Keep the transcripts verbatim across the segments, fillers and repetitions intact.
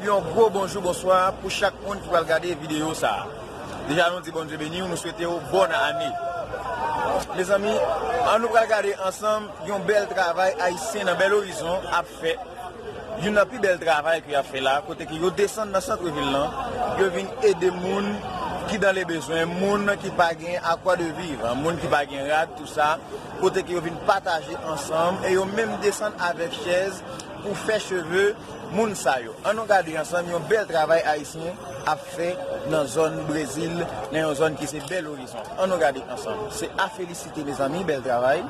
Yon gwo bonjou, bonswa pou chak moun ki pral gade videyo sa a. Deja, nou di Bondye beni w, nou swete w bòn ane. Mezanmi, ann nou pral gade ansanm yon bèl travay Ayisyen nan Bèl Orizon ap fè. Youn nan pi bèl travay ke y ap fè la, kote ke yo desann nan sant vil lan, yo vin ede moun ki dan le bezwen, moun ki pa gen akwa de viv, moun ki pa gen rad, tou sa, kote ke yo vin pataje ansanm, e yo menm desann avèk chèz pou fè cheve moun sa yo. Ann nou gade ansanm yon bèl travay Ayisyen ap fè nan zòn Brezil, nan yon zòn ki se Bèl Orizon. Ann nou gade ansanm. Se a felisite, mezanmi, bèl travay.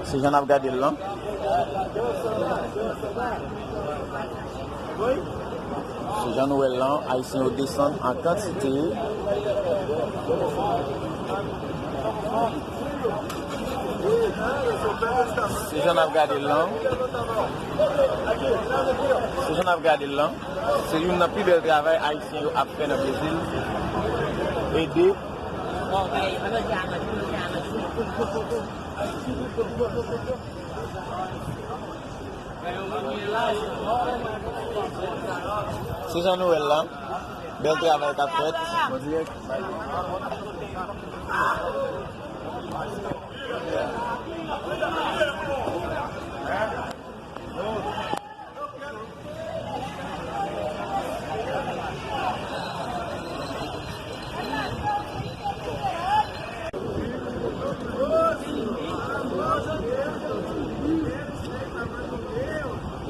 Se jan n ap gade l lan. Se jan nou wè l lan, Ayisyen yo desann an kantite. Se jan n ap gade l lan. Se jan n ap gade l lan. Se youn nan pi bèl travay Ayisyen yo ap fè nan Brezil. Ede. Se jan nou wè l la. Bèl travay k ap fèt.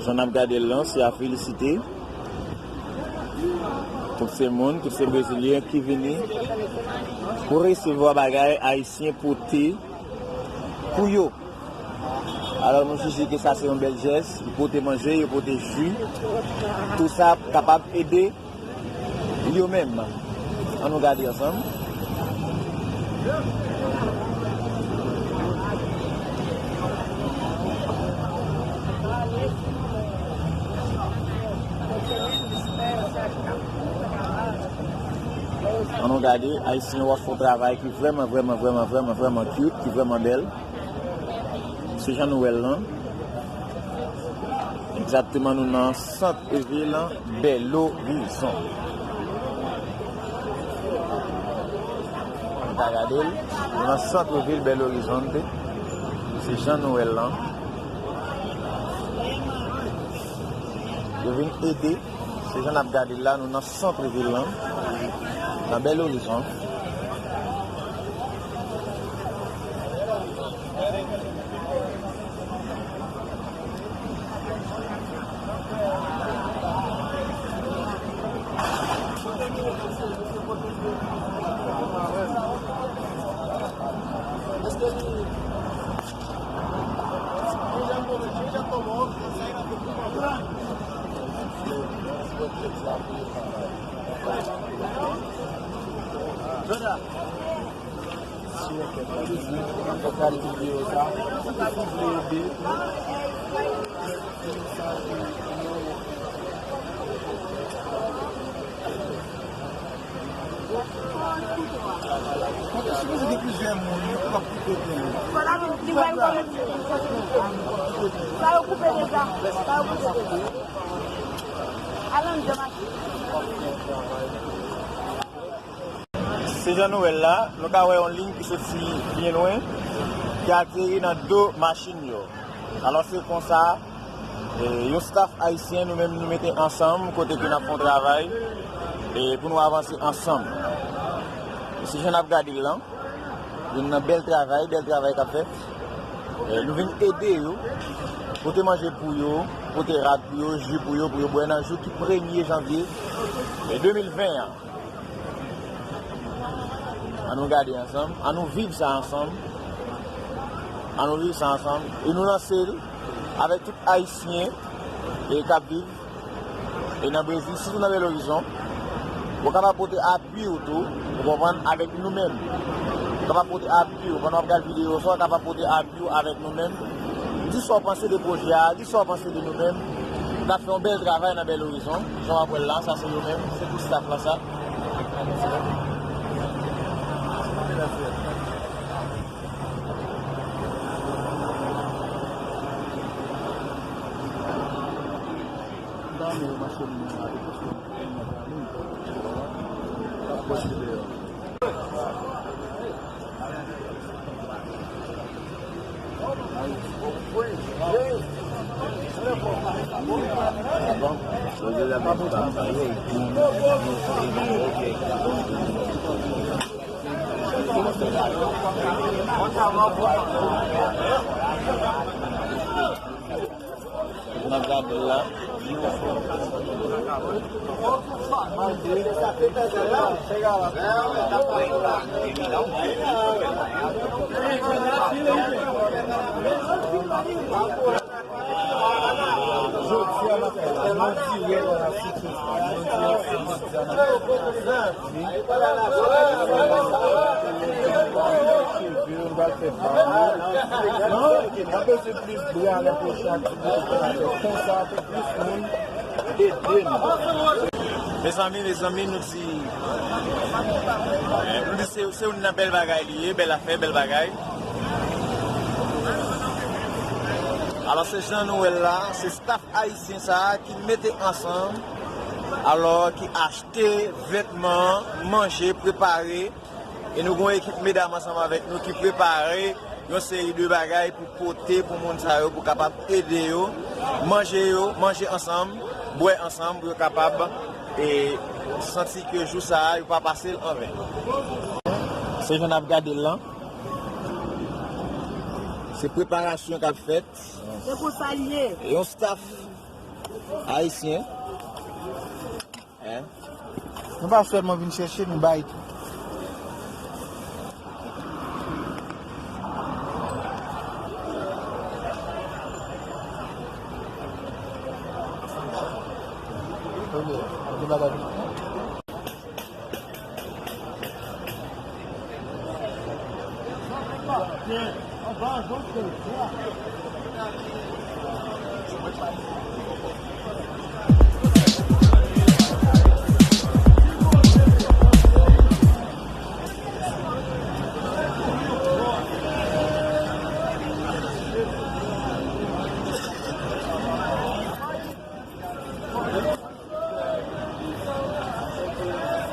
Jan n ap gade l lan, se a felisite. Tout se moun, tout se Brezilyen ki vini pou resevwa bagay Ayisyen pote pou yo. Alò, nou jije ke sa se yon bèl jès. Yo pote manje, yo pote ji. Tou sa kapab ede yo menm. Ann nou gade ansanm. Ann nou gade, Ayisyen yo ap fè yon travay ki vrèman, vrèman, vrèman, vrèman, vrèman cute, ki vrèman bèl. Se jan nou wè l lan. Egzakteman, nou nan sant vil Bèl Orizon. Nou ta gade l, nou nan sant vil Bèl Orizon. Se jan nou wè l lan. Yo vin ede. Se jan n ap gade l la, nou nan sant vil lan, nan Bèl Orizon. Sa yo koupe deja. Sa yo koupe deja. Al anndan machin. Se jan nou wè l la, nou ka wè yon liy ki soti byen lwen, ki ateri nan do machin yo. Alò, se konsa, e, yon staff ayisyen, nou menm, nou mete ansanm, kote ke n ap fè yon travay, e, pou nou avanse ansanm. E se jan n ap gade l lan, youn nan bèl travay, bèl travay k ap fèt. E, nou vin ede yo, pote manje pou yo, pote rad pou yo, ji pou yo, pou yo bwè nan jou ki premye janvye, e, de mil ven an. Ann nou gade ansanm, ann nou viv sa ansanm. Ann nou viv sa ansanm. E nou lanse l avèk tout Ayisyen, e, k ap viv, e, nan Brezil, sitou nan Bèl Orizon. Ou kapab pote apui w tou, ou konprann, avèk nou menm. Ou kapab pote apui w, pandan w ap gade videyo sa, ou kapab pote apui w avèk nou menm. Di sa w panse de pwojè a, di sa w panse de nou menm. N ap fè yon bèl travay nan Bèl Orizon. Jan w ap wè l la, sa se yo menm, se tout staff la sa. Mache nou menm la, nou poste nou nan pale, nou pa poste deyò. N ap gade l la. Jodi a maten, mwen dirèk la sou Facebook. Mwen dirèk sou medya. Cheve, nou pral fè bab. Non, ok, n ap bezwen plis bra nan pwochen aktivite pou n ap fè konsa pou plis moun ede nou. Mezanmi, mezanmi, nou di, eh, nou di se, se youn nan bèl bagay li ye, bèl afè, bèl bagay. Alò, se jan nou wè l la, se staff ayisyen sa a ki mete ansanm, alò, ki achte vètman, manje, prepare, e nou gen yon ekip medam ansanm avèk nou ki prepare yon seri de bagay pou pote pou moun sa yo, pou kapab ede yo, manje yo, manje ansanm, bwè ansanm, pou yo kapab, e, santi ke jou sa a, yo pa pase l anven. Se jan n ap gade l lan. Se preparasyon k ap fèt. Se konsa l ye. Yon staff ayisyen. Hein? Nou pa sèlman vin chèche, nou bay tou.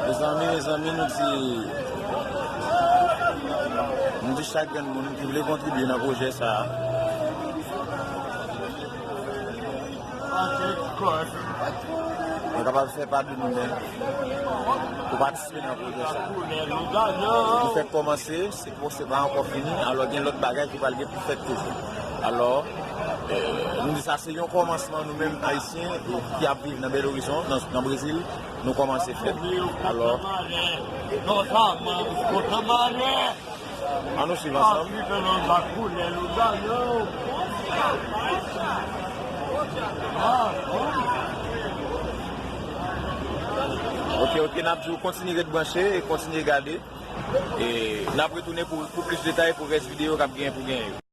Mezanmi, mezanmi, nou di, nou di chak grenn moun ki vle kontribye nan pwojè sa a, nou kapab fè pa de nou menm pou patisipe nan pwojè sa a. Li fèk kòmanse, se Bon, se pa ankò fini, alò gen lòt bagay ki pral gen pou fèt toujou. Alò, eh, nou di sa se yon kòmansman nou menm Ayisyen, eh, ki ap viv nan Bèl Orizon, nan, nan Brezil, nou kòmanse fèt. Alò, an nou swiv ansanm. Ok, ok, n ap di w kontinye ret branche e kontinye gade. E n ap retounen pou, pou plis detay pou rès videyo k ap genyen pou genyen yo.